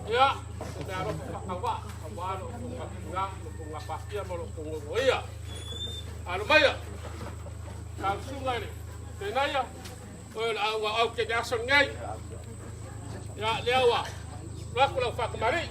Ia, o mea alofa faatauvaa, aua lo outou galuega, lo outou gapatia ma lo outou gogoia. Alo maia, lau susuga i le Penaia, oe o le auga au ke aso lenei. Ia, lea ua alu atu lau faatamalii.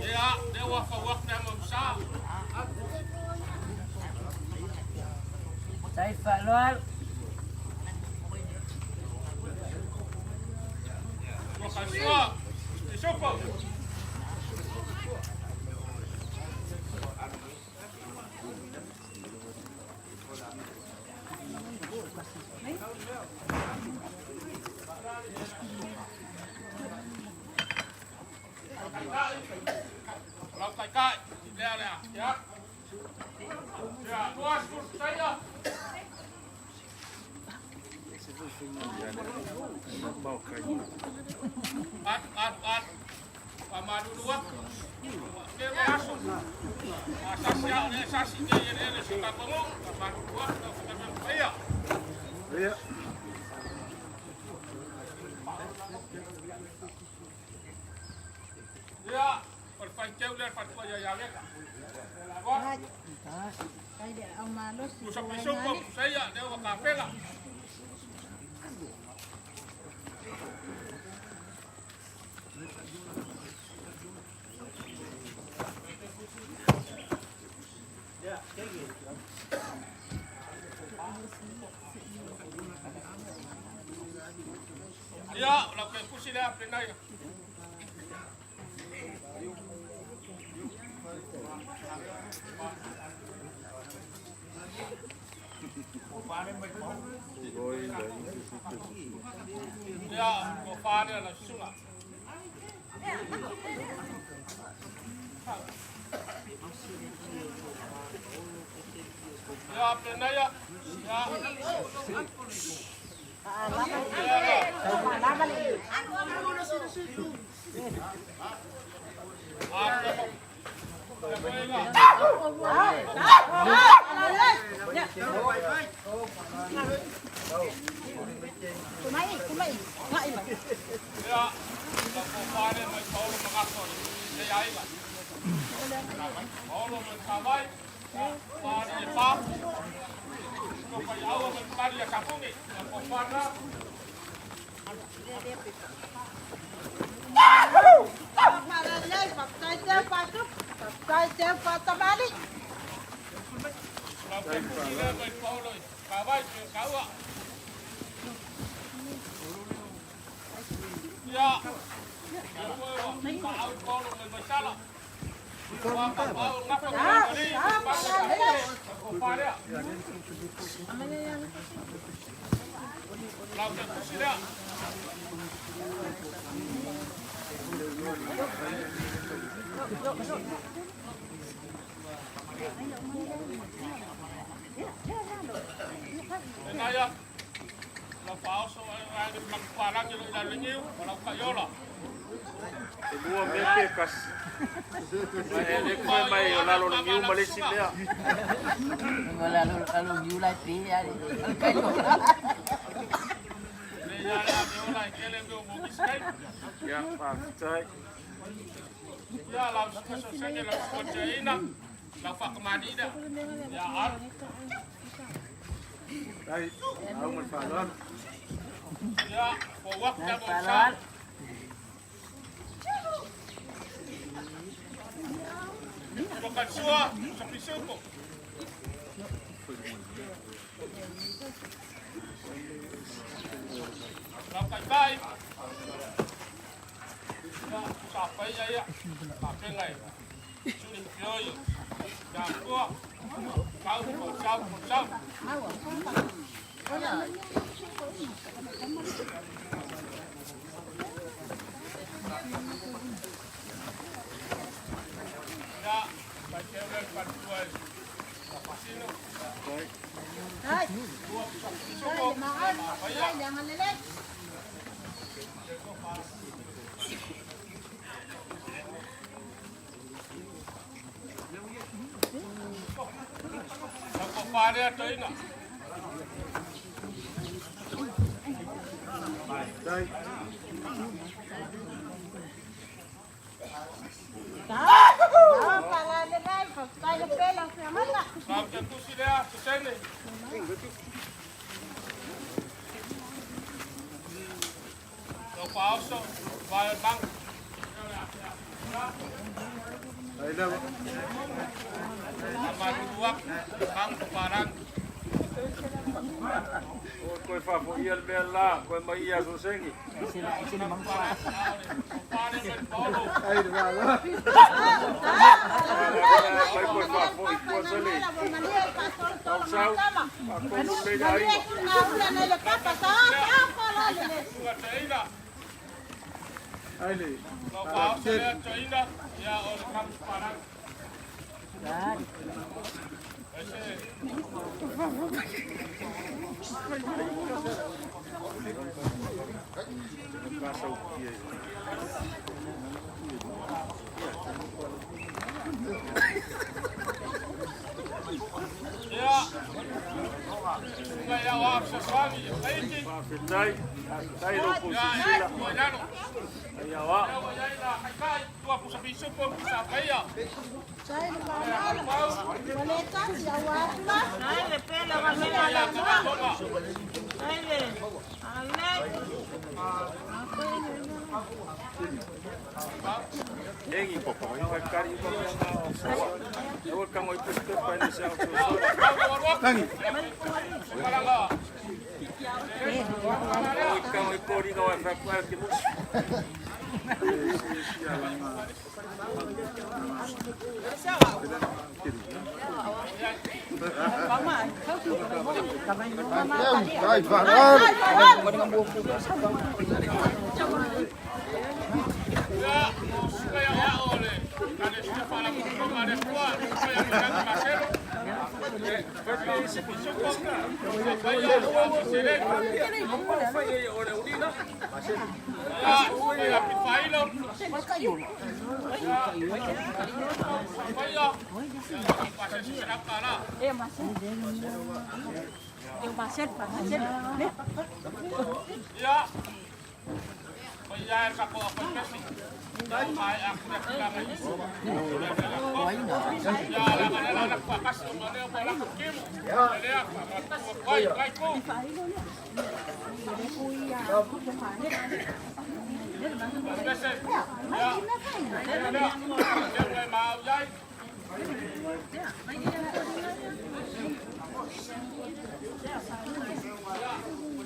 Ia, lea ua fau atu le ama sa. Tai faaaloalo. Ua kasua, isopo. Lau taitai, lea lea, ia. Ia, 20 saia. At, at, at. Faamalulu atu, ua tele aso, a sasi a o lea e sasi nei i eleele o si o tatou nuu. Faamalulu atu lau Afioga Paia. Ia, o le faiteu lea le faletua ia Iavega. Pusa pisupo, pusaia, lea ua kapela. Ia, o lau kusi lea penai. Ia, ua whārea la susunga. Ia, penaia. Ia. Ia, ua mai Paolo Magaso le aiga. Paolo mai Kawai, Whāri e pā. Ko whai aua mai Pari a Kapungi, ko whana. Lau ke kuki lea mai Paolo i Kawai, pe kaua. Ia, ua au Paolo mai Vaisala. Ua papau ngapa ko kali, ko wharea. Lau ke kusi lea. Tēnā ia, lau whaoso ai le makupalangi lo ila lengiu, o lau kaiola. E lua mea pe kasi. Mai e le koe mai o lalo le niu ma le isi mea. Lalo lalo niu lai pe ya. Le ia lea me ola e kele me o mo kai. Ia, faafetai. Ia lau suka senge lau suka ina, lau whakamani lea. Ia alu. Ai, au ma le faaaloalo. Ia, po waku te mo sa. Whakasua, Sapisupo. Lau kai. Ia, sa pai ia. Ka pengai. Suri pioi. Ia kua. Kau, ko sau, ko sau. Ia, pai te ure patua e Pasino. Dua Sapisupo. Jangan lelek. Pare toina. Te tusi lea, sosene. Lau faaoso, vae o le maga. Faamalulu atu, maga papalangi. O toe faafoia le mea la, koe mai ia sosegi. Mai koe faafoi tua sale. Sau, faatonu lelei le aiga. Susuga toeaina. Lau faaoso lea toeaina, ia o le maga papalangi. Aise. Ia, susuga ia o Fesoasoani, Taiti. Faafetai, faafetai lo kou Ia, silasila. ua i lalo. Ai aoa. Ia ua i ai la taitai, tua pusa pisupo, pusa paia. Ia tamatonga. Engi, au e kari uma mea ngā o sawa. Aua kango i pese pepa e nese au sosoa. Tangi. Malanga. Au i kango i kōringa o e whaku ke musi. Ia, o susuga ia o le Kalesia Faalapotopotoga a le Atua, susuga ia Miliani Maselo. Pisupo, pusa paia, pusa seleni. Ia, susuga ia Pifailo. Ia, pusa paia. Ia, pasesi selau tala. Ia, o ia e kako a koipesi. Ia mai aku le tulaga i. Ia, laga le la kwa kasi o mane o la kimu. Le a ma tu ai kai ku. Pese. Ia. Ia lea. Ia le ma au iai. Ia,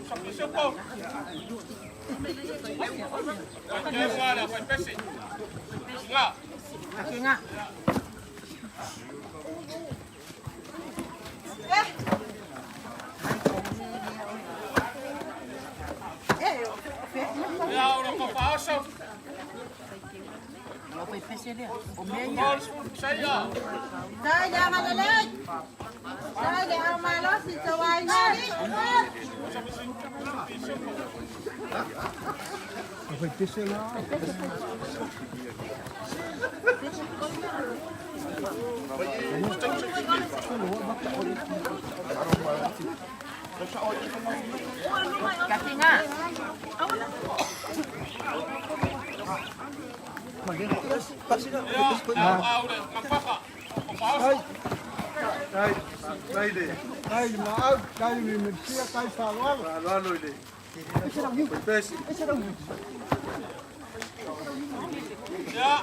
sa pisupo. Pai te nga le pai pesi. Nga. Ia o lo ko faoso. O le sefulu pisa ia. Ia, au au le mapaka. Ko faoso. Ia.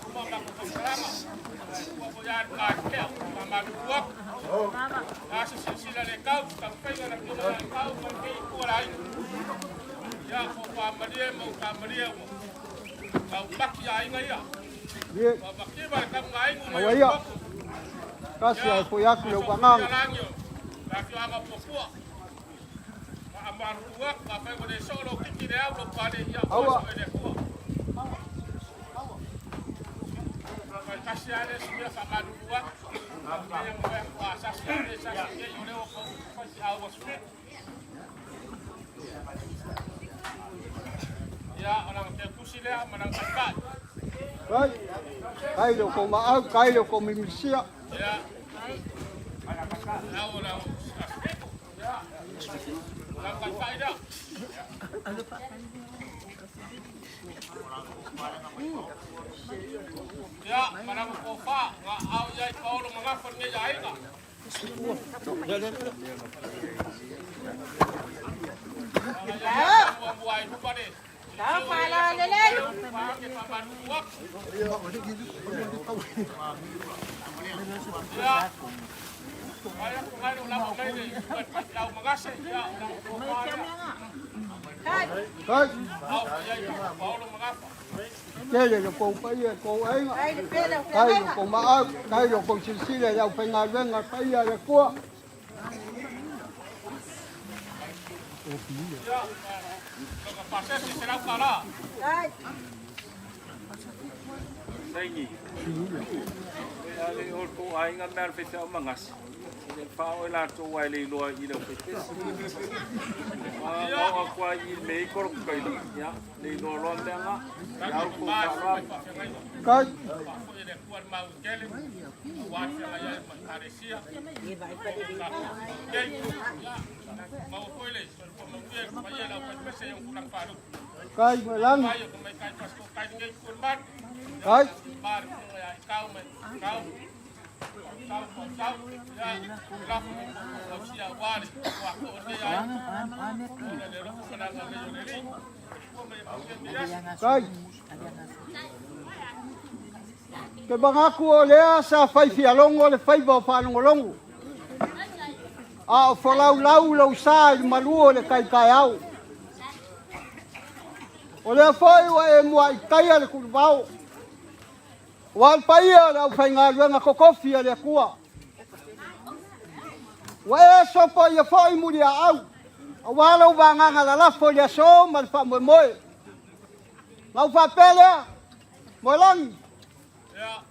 Uma ma ko salama. Ua ko ia ka kea. Ma ma luak. A se sila le kau, ka whai na kio na kau, ka kei kua lai. Ia, ko pa marie mo ka marie mo. Ka maki a inga ia. Ka maki ba ka ngai ngu mai. Aua ia. Kasi ai foi aku le upanganga. La fio anga popua. Ma amaru uak, ka whai ko le solo kiki le au lo pale ia Aua. ko le kua. Ka kasi ale simia fa malu uak. Ka ia mo e a sasi ale sasi ye yo le o ko ko si au wa sui. Ia ona te kusi lea manang kai. Kai. Kai le ko maau, kai le ko mimisia. Ia. Kai. Tele le kou paia kou aiga. Kai le kou maau, kai le kou silasila i le aufaigaluega paia a le Atua. Saini. E ale o tou aiga mea le faifeau magasi. E fao e latou ai le iloa i le ofetesi. A o aku ai i le mei koro kaila. Ya, le iloa loa mea nga. Ya u kou faaloalo. Kai. Kai Moelagi. Kai. Kai. Ke magaku o lea sa fai fialogo le faiva o faalogologo. A o folaulau lou sa i le malu o le taitaeao. O lea foi ua e muaitaia le kuluvao. Ua le paia o le aufaigaluega totofi a le Atua. Ua e sopoia foi muliaau, aua lou vagaga lalafo i le aso ma le faamoemoe. Na ou faapea lea, Moelagi,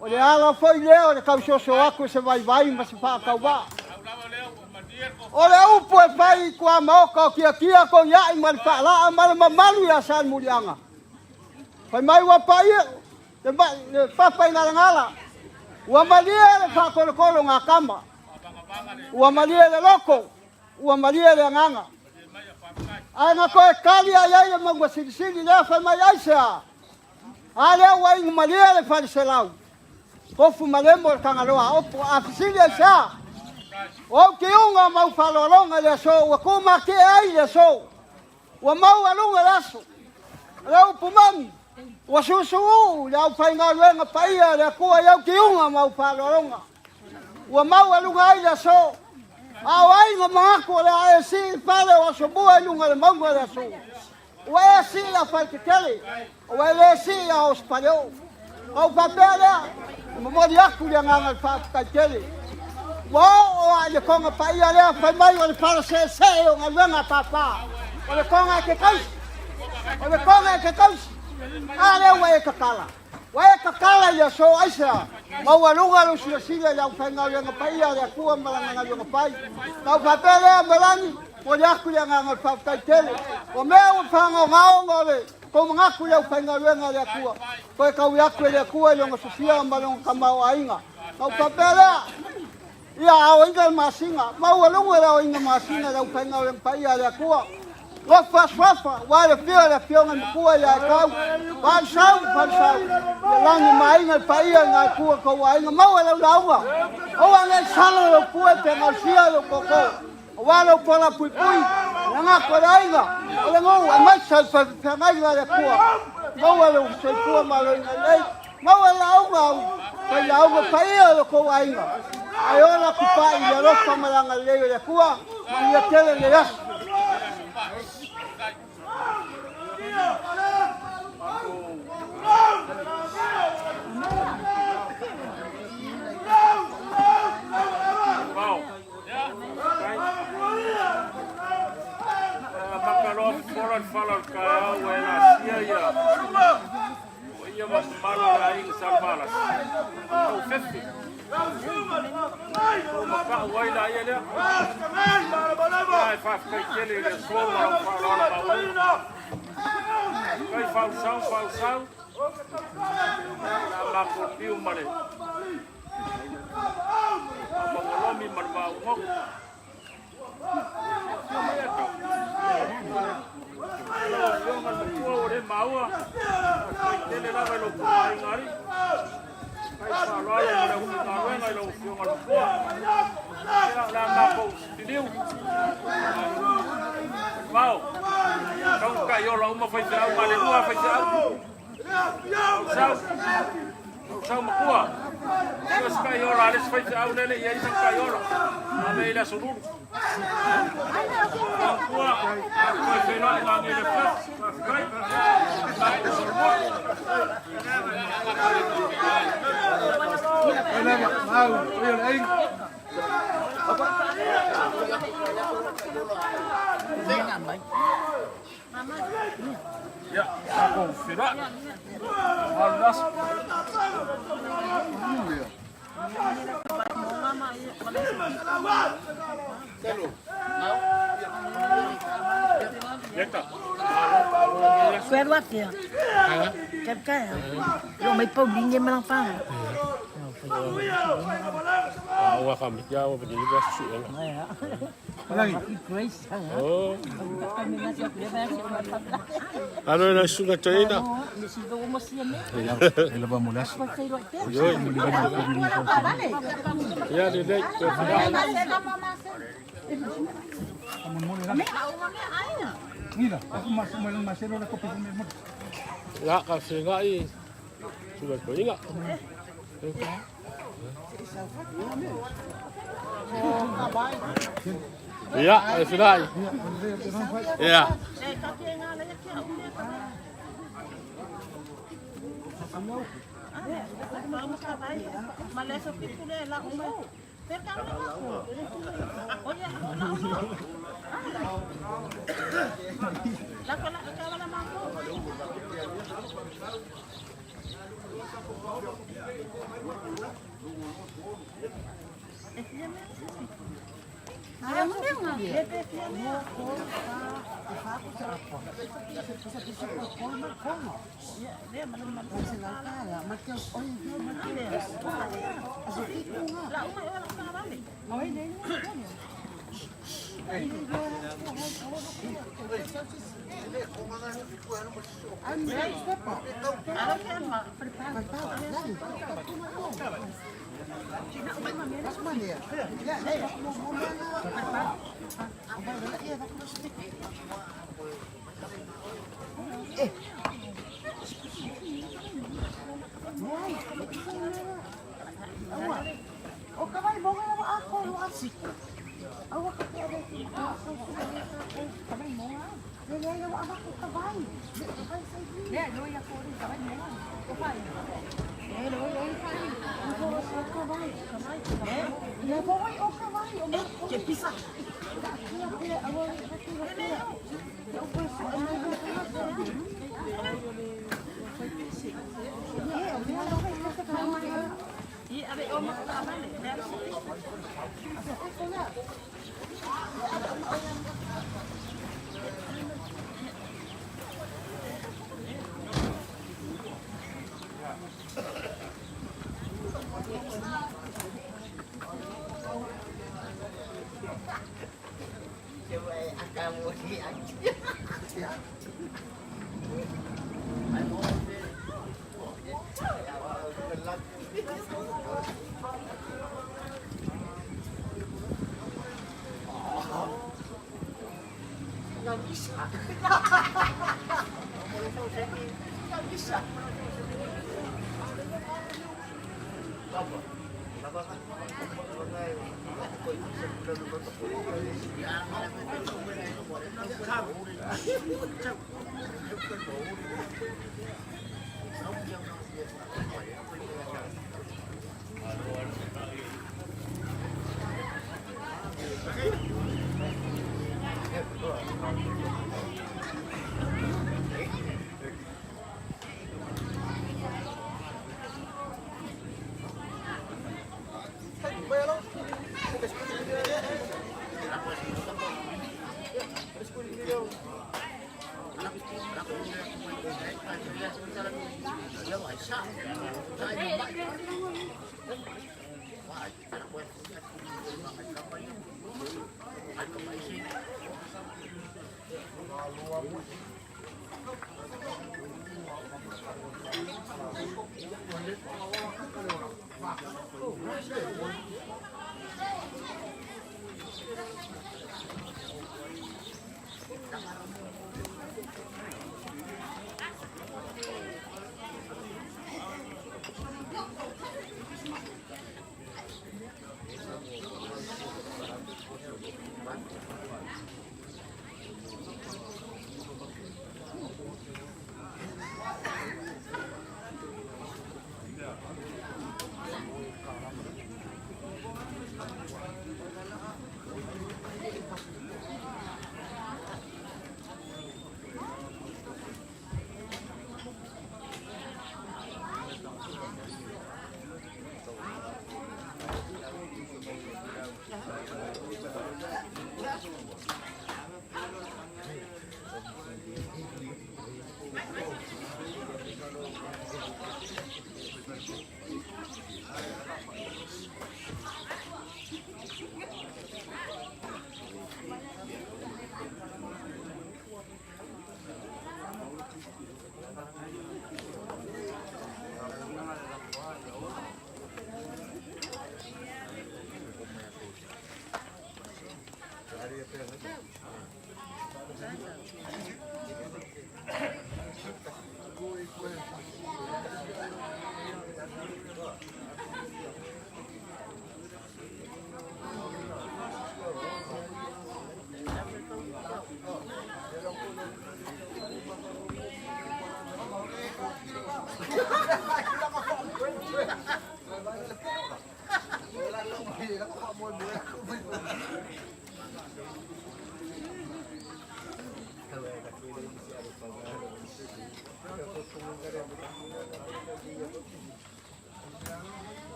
o le ala foi lea o le tausoso atu e se vaivai ma se faatauvaa. O le upu e fai i tuamaota o Tiatia, Toiai ma le Faalaa ma le mamalu ia Salemuliaga. Fai mai ua paia le papa i Galagala, ua malie le faatolotolo nā tama, ua malie le loto, ua malie le agaga. Ae na toe tali ai ai le mauga silisili lea fai mai aisea. A lea ua inu malie le faleselau. Tofu malemo le Tagaloa a Opo a fesili aisea. O au tiuga ma au faaaloaloga i le aso ua tumatie ai le aso. Ua maualuga le aso. O le upu moni, ua susuuu le aufaigaluega paia a le Atua i au tiuga ma au faaaloaloga. Ua maualuga ai le aso. A o ai na manatu o le a e sii i fale o Asomua i luga o le mauga o le aso? Ua e sii a Faletetele, ua e le sii a Osipaleoo. Ona ou faapea lea, e momoli atu le agaga o le faafetai tele. Ua oo lava i le toga paia lea fai mai o le fala seesee o galuega a Papa. O le toga e te tausi, o le toga e te tausi. A lea ua e tatala. Ua e tatala i le aso aisea, maualuga lou silasila i le aufaigaluega paia a le Atua ma lana galuega fai. Ona ou faapea lea, Melani, momoli atu le agaga o le faafetai tele. O mea ua faagaogao ona o le tou manatu i le aufaigaluega a le Atua, toe taui atu e le Atua i lona sofia ma lona tamaoaiga. Ona ou faapea lea, Ia aoina le masina, maualuga le aoina masina i le aufaigaluega paia a le Atua. Nofo asuafa, ua le afio le afioga i matua ia Etau, Falesau, Falesau, ia lagi ma aiga le paia i ngā Atua tou aiga, maua lau lauga, aua nei sala lou pue pe gaosia lou toto, aua lou pola puipui, le gako o le aiga, o le nuu, aemaise le feagaiga a le Atua, maua lou soifua maloloina lelei. Maua lauga au failauga paia o lo kou aiga, ae ola kupaʻi i le alofa ma le agalelei o le Atua, manuia tele lenei aso. Maka loa fofola le fala o le taeao ua e lasia ia. O ia ma mamalu o le aiga Salevalasi. Tou fefe. Tou matau ai laia lea. Ia e faafetai tele i le aso ma lau faaaloalo maualuga. Kai fausau fausau. Ia la matou niu ma le Maualomi ma le vao. Fofoga. Afio mai Atau. Lau Afioga i le Matua ua le maua, faafetai tele lava i lo outou aiga alii. Faafetai faaaloalo ma le aufaigaluega i lau Afioga i le Matua. Ia, o le a matou liliu. Vao, tau kai ola uma faifeau, galelua faifeau. Sau, sau matua. So se kai ola, le se faifeau lele i ai sang kai ola. Ame i le aso lulu. Matua, matua e whenoi ngā ngele whas, whawhikai. Ia, tatou feiloai. Malu le aso. Leta. Oh. Alo na suka toina. Ia le lei. La ka fengai suka toina. Ia, e fenai. Ia.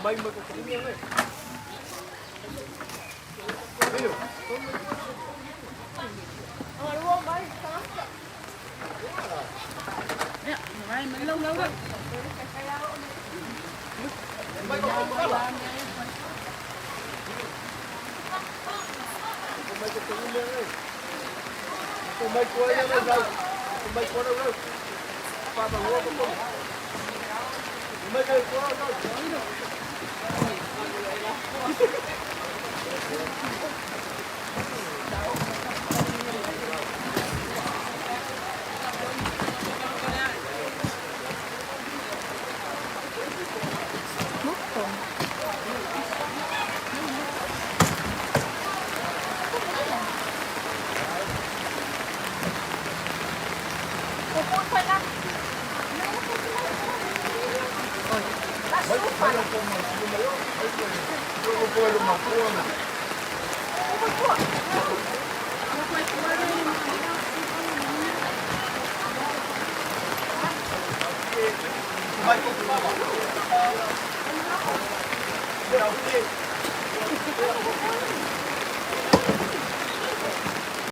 Mai